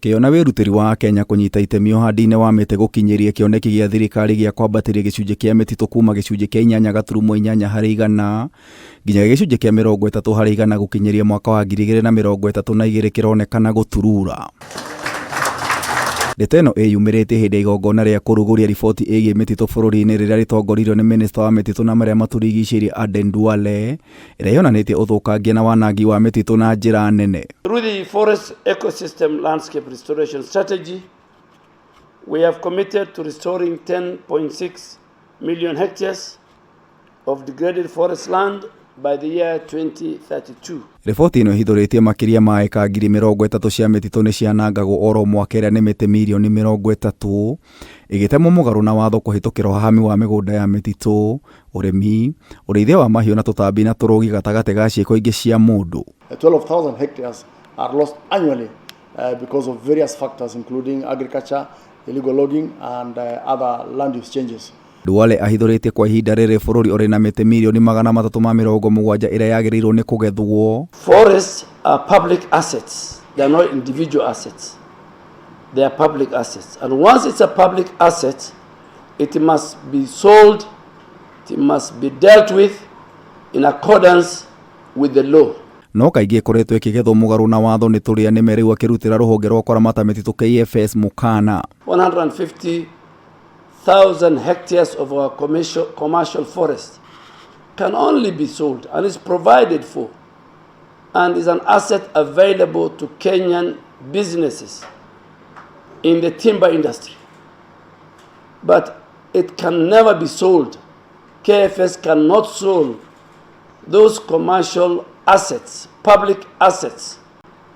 Kĩyo na wĩrutĩri wa Akenya kũnyita itemi ũhandi-inĩ wa mĩtĩ gũkinyĩria kĩoneki gĩa thirikari gĩa kwambatĩria gĩcunjĩ kĩa mĩtitũ kuma gĩcunjĩ kĩa 8.8 harĩ igana nginya gĩcunjĩ kĩa 30 harĩ igana gũkinyĩria mwaka wa 2032 kĩronekana gũturura. Ndeto ĩno ĩyumĩrĩtie hĩndĩ ya igongona rĩa kũrugũria riboti ĩgiĩ mĩtitũ bũrũri-inĩ rĩrĩa rĩtongoririo nĩ minista wa mĩtitũ na marĩa matũrigicĩirie Aden Duale, ĩrĩa yonanĩtie ũthũkangia na wanangi wa mĩtitũ na njĩra nene. Through the Forest Ecosystem Landscape Restoration Strategy, we have committed to restoring 10.6 million hectares of degraded forest land by the year 2032. Riboti ĩno ĩhithũrĩtie makĩria ma ĩka 30,000 cia mĩtitũ nĩ cianangagwo oro mwaka ĩrĩa nĩ mĩtĩ mirioni 30 ĩgĩtemwo mũgarũ na watho kũhĩtũkĩra ũhahami wa mĩgũnda ya mĩtitũ, ũrĩmi, ũrĩithia wa mahiũ na tũtambi na tũrũgi gatagatĩ ga ciĩko ingĩ cia mũndũ. 12,000 hectares are lost annually because of various factors including agriculture, illegal logging and other land use changes. Duale ahithũrĩtie kwa ihinda rĩrĩ bũrũri ũrĩ na mĩtĩ mirioni 370 ĩrĩa yagĩrĩirwo nĩ kũgethwo. Forests are public assets. They are not individual assets. They are public assets. And once it's a public asset, it must be sold, it must be dealt with in accordance with the law. No kaingĩ ĩkoretwo ĩkĩgethwo mũgarũ na watho nĩ tũrĩa nĩme rĩu akĩrutĩra rũhonge rwa kũramata mĩtitũ KFS mũkana. 150,000 hectares of our commercial forest can only be sold and is provided for and is an asset available to Kenyan businesses in the timber industry. But it can never be sold. KFS cannot sell those commercial assets, public assets,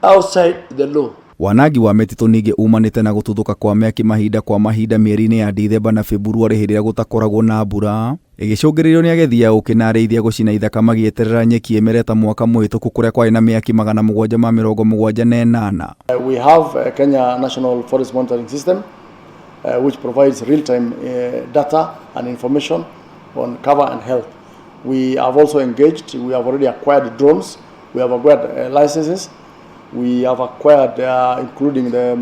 outside the law. Wanangi wa mĩtitũ ningĩ umanĩte na gũtuthũka kwa mĩaki mahinda kwa mahinda mĩeri-inĩ ya Dithemba na Februarĩ hĩndĩ ĩrĩa gũtakoragwo na mbura, ĩgĩcũngĩrĩrio nĩ agethi a ũkĩ na arĩithia gũcina ithaka magĩeterera nyeki ĩmere ta mwaka mũhĩtũku kũrĩa kwarĩ na mĩaki 778. We have a Kenya National Forest Monitoring System which provides real-time data and information on cover and health. We have also engaged, we have already acquired drones, we have acquired licenses, we have acquired including the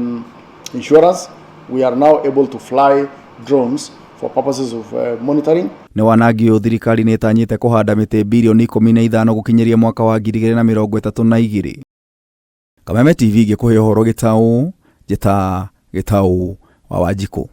insurance. We are now able to fly drones for purposes of monitoring. Nĩ wanangi ũyũ thirikari nĩ ĩtanyĩte kũhanda mĩtĩ 15 birioni gũkinyĩria mwaka wa 2032. Kameme TV ngĩkũhe ũhoro gĩtaũ, njĩta Gĩtaũ wa Wanjikũ.